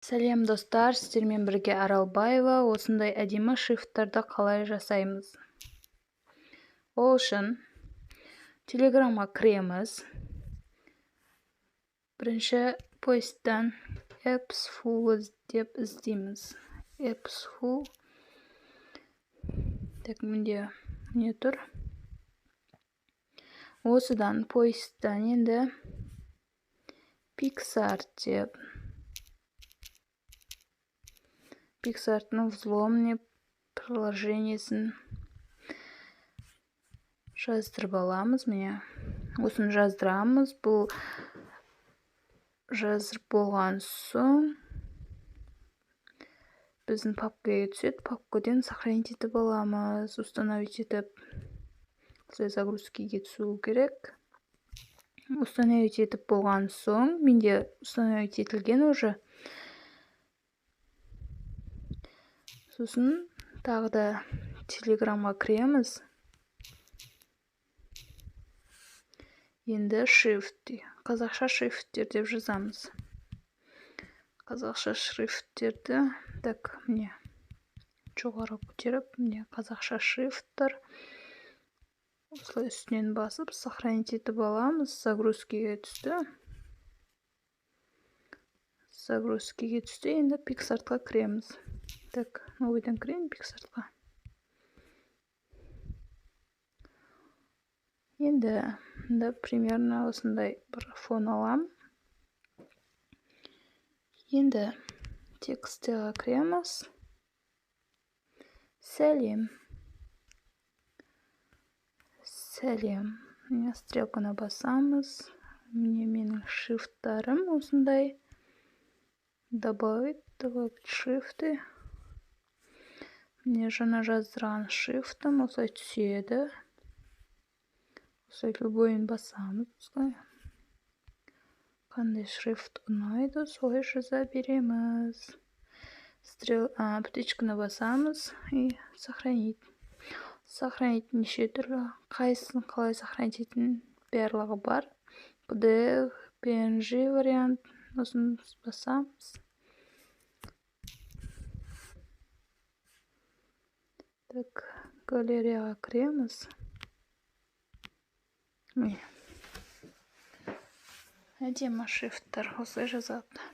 Сәлем, достар! Сіздермен бірге Аралбаева. Осындай әдемі шрифттарды қалай жасаймыз? Ол үшін Телеграмға кіреміз. Бірінші поисктан Appsful деп іздейміз. Appsful. Так, менде не тұр? Осыдан, поисктан енді PicsArt деп, PicsArt'ның взломный приложениесін жаздырып аламыз. Міне, осыны жаздырамыз. Бұл жаздырып болған соң біздің папкаға түседі. Папкадан сохранить етіп аламыз, установить етіп. Осылай загрузкиге түсу керек. Установить етіп болған соң, менде установить етілген уже. Сосын тағы да Телеграмға кіреміз. Енді шрифт, қазақша шрифттер деп жазамыз. Қазақша шрифттерді, так, міне, жоғары көтеріп, міне, қазақша шрифттар. Осылай үстінен басып, сохранить етіп аламыз. Загрузкиге түсті. Загрузкиге түсті. Енді PicsArtқа кіреміз. Так, новыйдан кірейін PicsArtқа. Енді мында примерно осындай бір фон алам. Енді текстіға кіреміз. Сәлем. Сәлем. Міне, стрелканы басамыз. Міне, менің шрифттарым осындай. Добавить, добавить шрифты. Міне, жаңа жаздырған шрифтім осылай түседі. Осылай любойын басамыз. Осылай. Қандай шрифт ұнайды, солай жаза береміз. Птичканы басамыз и сохранить. Сохранить неше түрлі, қайсысын қалай сохранить ететін барлығы бар. PDF, PNG вариант, осыны басамыз. Так, галереяға кіреміз. Міне. Әдемі шрифттар осылай жазады.